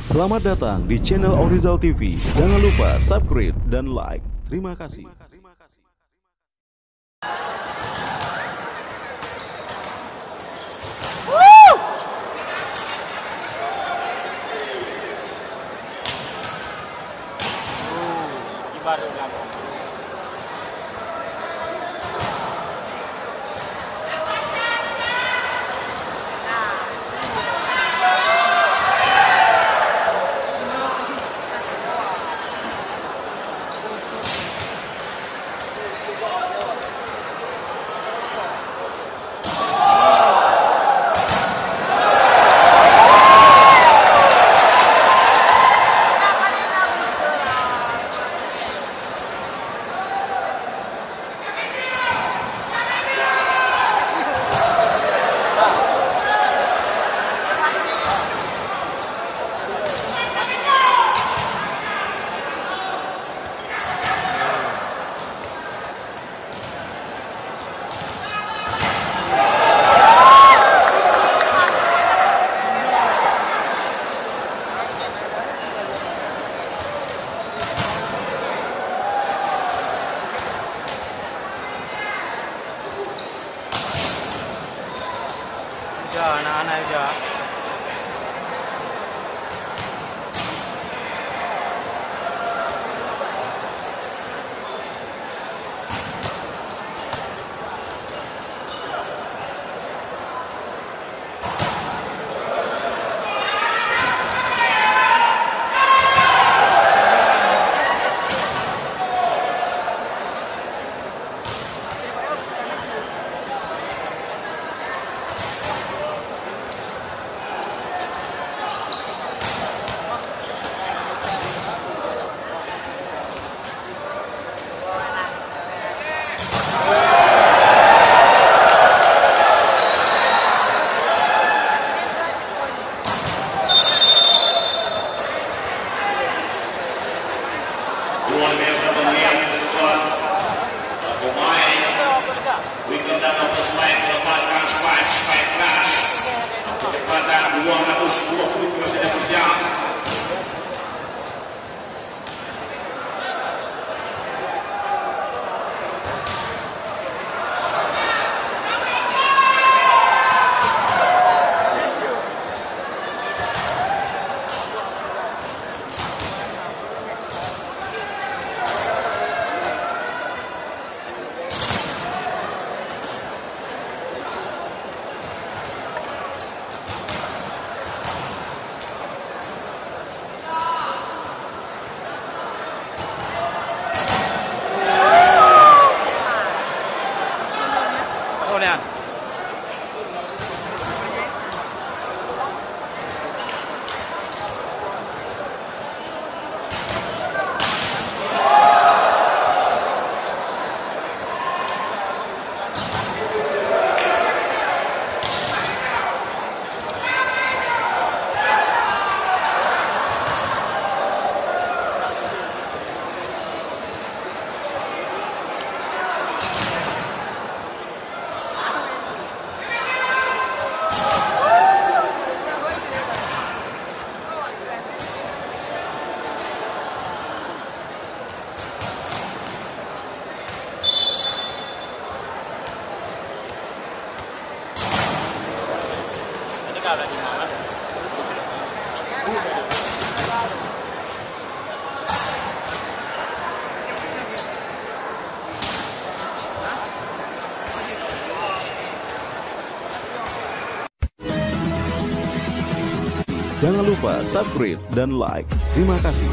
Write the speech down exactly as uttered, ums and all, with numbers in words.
Selamat datang di channel Orizal T V. Jangan lupa subscribe dan like. Terima kasih. Ija, anak-anak ija. Luar biasa pemain, pemain. Witan dan Opus Mike melepaskan spike, spike keras. Kecepatan dua ratus dua puluh kilometer per jam. Jangan lupa subscribe dan like. Terima kasih.